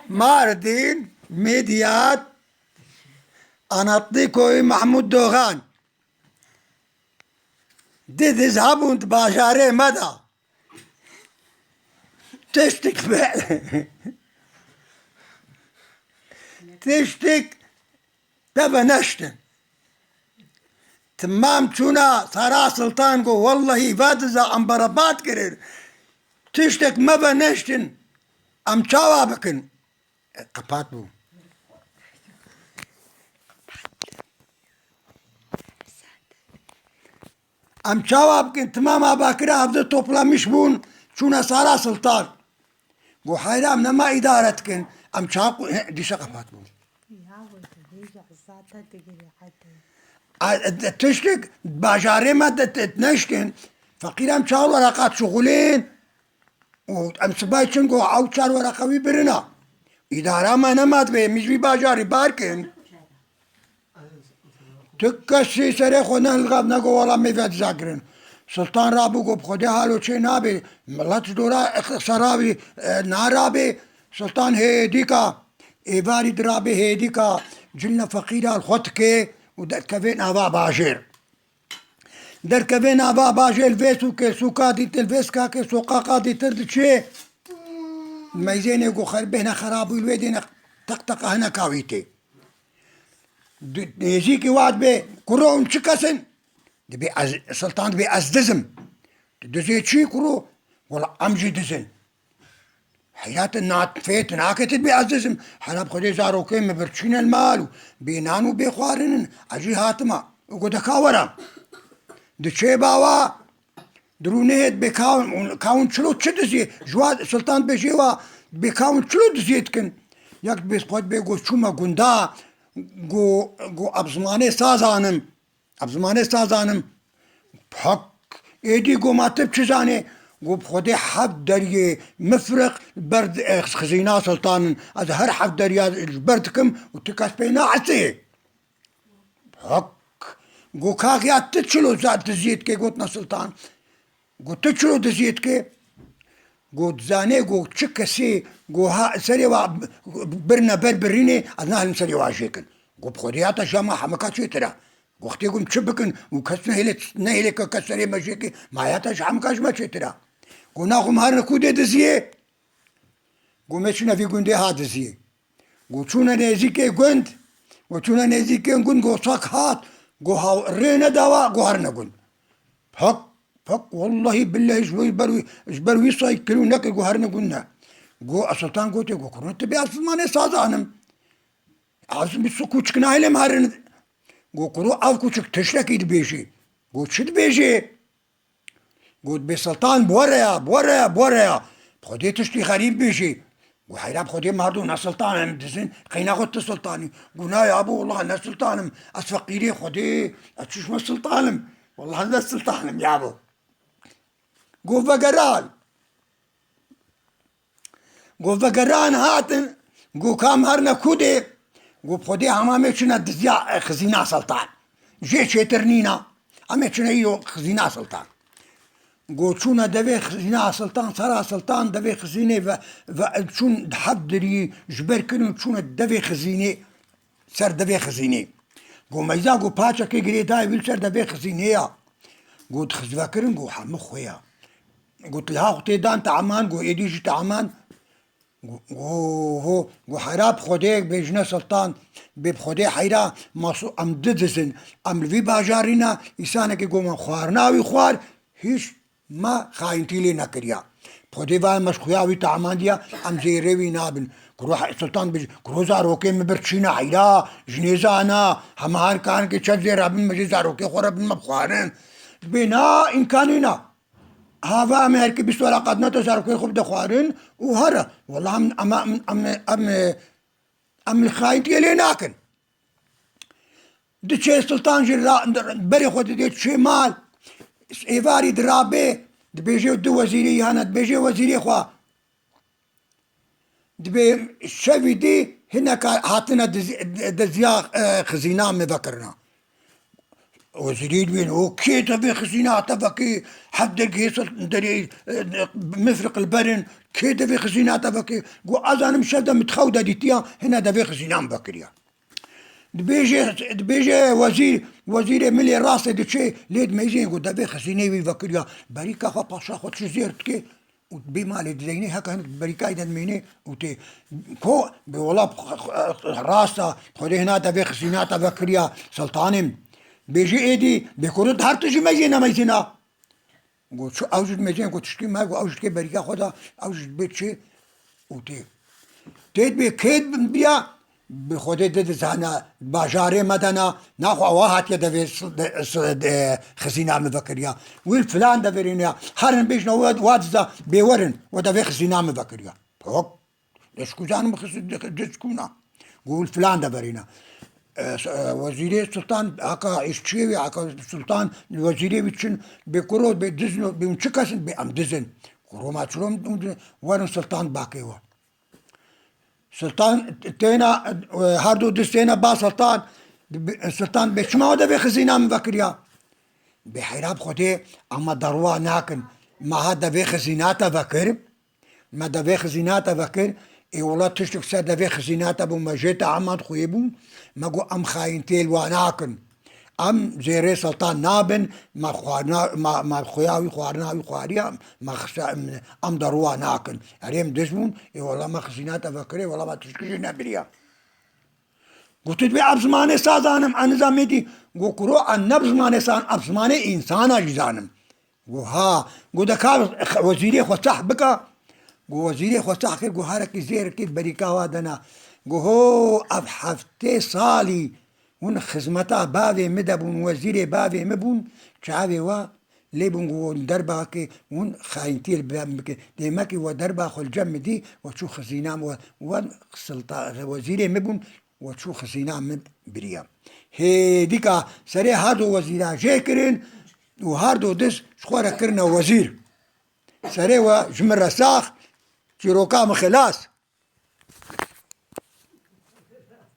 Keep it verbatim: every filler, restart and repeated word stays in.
Mardin, Midyat, Anatlıköy'ü Mahmut Doğan. Didiz hebûn di bajarê me de. Tiştik be. Tiştik te veneştin. Timam çûna Sara Sultan got, wellehî vediza em berebat kirin. Tiştek me veneştin. Em çawa bikin? E, qepat bû. Em çawa bikin? Timama bakira hevde toplamiş bûn, çûne Sara Sultan. Got, heyra em nema îdare dikin. Em çawa ku-, he, dîsa qepat bû. Ya, weke vêca zata digirî hete. A, e, tiştek bajarê me de te-, neştin. Feqîr em çar wereqat şixulên. Û em sibay çin got, ew çar wereqa wî birina. Îdara me nema divê, em ji vî bajarî bar kin. Tu kesî serê xwe nehilqand, nego wela me vediza kirin. Sultan rabû got, bi Xwedê halo çê nabê. Milet ji dora xerabî, e, narabê. Sultan hêdîka, êvarî dirabê hêdîka, cilna feqîra li xwe dike û derkevê nava bajêr. Derkevê nava bajê li vê sûkê, sûka dîtir, vê sikakê, soqaqa dîtir diçê. Meyzênê ku xer-, bêhne xerabû li wê dêne teq teqa hineka wî tê. Di-, nêzîkî wa dibê, kuro hûn çi kes in? Dibê ez, Sultan dibê ez diz im. Tu dizê çi kuro? Wela em jî diz in. Heyra te na-, fê tu nake tu dibê ez diz im. Hera bi Xwedê zarokê min birçîne li mal û bê nan û bê xwarin in. Ez jî hatima. Û got, de ka were. Diçê bawa, dirûnê hê dibê ka hûn, ka hûn çilo çi diziyê? Ji wa Sultan dibêjê wa, dibê ka hûn çilo diziyê dikin? Yek dibê xwe dibê got, çûme gunda, got, got, ez zimanê sazanim. Ez zimanê sazanim. Hak, êdî got, ma tu bi çi zanê? Got, bi Xwedê heft deriyê mifriq ber, e, xizîna Sultan in. Ez her heft deriya ji ber dikim û tu kes pê naesê. Hak, got, kaxiya tu çilo za-, diziyê dikê? Gotina Sultan. Got, tu çilo diziyê dikê? Got, zanê, got, çi kesê, got, ha, serê wa b-, birine ber birînê, ez nahilim serê wa jêkin. Got, bi Xwedê ya te ji ma hemika çêtir e. Got, xitê got, çi bikin? Û kes nehêle, nehêle ke kes serê me jêkê, ma ya te ji hemika ji me çêtir e. Got, naxwe me herine ku dê diziyê? Got, me çûne vî gundê ha diziyê. Got, çûne nêzîkê gund, got, çûne nêzîkê gund, got, sak hat, got, ha rê nedawa, got, herine gund. Hak, hak, wellehî billehî ji bo ber wî, ji ber wî say kilo nekir, got, herine gund ne. Got, Sultan gotê, got, kuro tu bê ez zimanê sazanim. Ez bi su kûçik nahêlim herin. Got, kuro ev kûçik tiştekî dibêjê. Got, çi dibêjê? Got, bê Sultan, bi we re ya, bi we re ya, bi we re ya. Bi Xwedê tiştî xerîb bêjê. Got, heyra bi Xwedê merdo ne Sultan em dizin, qeyna xwe tu Sultanî. Got, na yabo, wela ne Sultan im, ez feqîrê Xwedê, ez çûşme Sultan im. Wela ne Sultan im yabo. Got, vegeran. Got, vegeran hatin, got, kam herine ku dê? Got, bi Xwedê hema em ê çûne diziya, e, xizîna Sultan. Jê çêtir nîna. Em ê çûne îro xizîna Sultan. Got, çûne devê xizîna Sultan, sera Sultan, devê xizînê ve, ve çûn heft dirî ji ber kirin û çûne devê xizînê. Ser devê xizînê. Got, meyza, got, paçekê girêdayê wî li ser devê xizînê ya. Got, xizvekirin, got, hemû xwe ya. Got, liha xwe tê dan te'eman, got, êdî jî te'eman. Got, got, got, heyra bi Xwedê bêjine Sultan, bê bi Xwedê heyra, masu em du dizin, em li vî bajarî ne, îsanekî got, me xwarina wî xwar, hîç me xayintî lê nekiriya. Xwedê va me ji xuya wî te'emandiya, em zêrê wî nabin. Kuro he-, Sultan dibêje, kuro zarokê min bir çîne heyra, ji nêzana, hema her kankê çev zêre bin, me jê zarokê xwe re bin, me bixwarin. Dibê na, îmkanî na. Ha va em ê herkê bîst were qadina te zarokê xwe bide xwarin û here. Wela em, em, em, em, em, em li xayintiyê lê nakin. Diçe Sultan jî ra-, berê xwe didê diçê mal. Êvarî dirabê, dibêje du wezîrê hene, dibêje wezîrê xwe. Dibê şevî dî hineka hatine diz-, diziya, e, xizîna me vekirina. Wezîrî dibên, o kê devê xizîna te vekê, heft dergehê ser derê, e, mifriq li berin, kê devê xizîna te vekê? Got, ez zanim şev de min di xew de dîtiya, hina devê xizîna min vekiriya. Dibêje, dibêje wezîr, wezîrê milê rastê diçê, lê dimeyzên, got, devê xizînê wî vekiriya. Berîka xwe paşa xwe çi zêr dike, û bê malê dideynê, heke hinek berîkayê de dimêne û tê. Ko, bê wela, rasta, Xwedê hina devê xizîna te vekiriya, Sultanê min. Bêje êdî, bê kuro her tiştî meyzê nemeyzêna. Got, çi ew jî dimeyzên, got, tiştî me, got, ew jî dike berîka xwe de, ew jî dibê çi û tê. Tê dibê kê biya, bi Xwedê di dizana, bajarê me de na, naxwe ewa hatiye devê s-, de, s-, de, xizîna min vekiriya. Wî filan deverê ne ya. Herin bêjin ew wa diza bê werin, we devê xizîna min vekiriya. Pok. Ez ku zanim xizî-, diz kuna. Got filan deverê ne. E, s-, e, wezîrê sultan, haka îşçiyê wî, haka sultan, wezîrê wî çin, bê kuro, bê dizin, bê hûn çi kesin, bê em dizin. Kuro ma çilo werin sultan bakê we. Sultan têna, e, her du diz têna ba Sultan. Sultan bê çima o devê xizîna min vekiriya? Bê heyra bi Xwedê, ama derwa nakin. Ma ha devê xizîna te vekir. Me devê xizîna te vekir. Ê wela tiştek ser devê xizîna te bû, me jê te eman xwê bû. Me got em xayîntiyê li wa nakin. Em zêrê Sultan nabin, me xwarina, me, me xuya wî xwarina wî xwariya, me xisa-, em, em derwa nakin. Erê em diz bûn, ê wela me xizîna te vekirê, wela me tişkî jî nebiriya. Got, tu dibê ev zimanê sa zanim, ez nizam êdî. Got, kuro, ez ne bi zimanê sa, ev zimanê însana jî zanim. Got, ha. Got, de ka wezîrê xwe sah bika. Got, wezîrê xwe sah kir, got, herekî zêr kir, berîka wa dena. Got, ho, ev heftê salî hûn xizmeta bavê min de bûn, wezîrê bavê min bûn, çavê wa lê bûn, got, hûn derba ke hûn xayîntiyê li bavê min bike. Dêmekî we derba xwe li cem min dî, we çû xizîna min, we, we sulta-, wezîrê min bûn, we çû xizîna min biriya. Hêdîka serê her du wezîra jê kirin û her du diz ji xwe re kirine wezîr. Serê we ji min re sax, çîroka min xilas.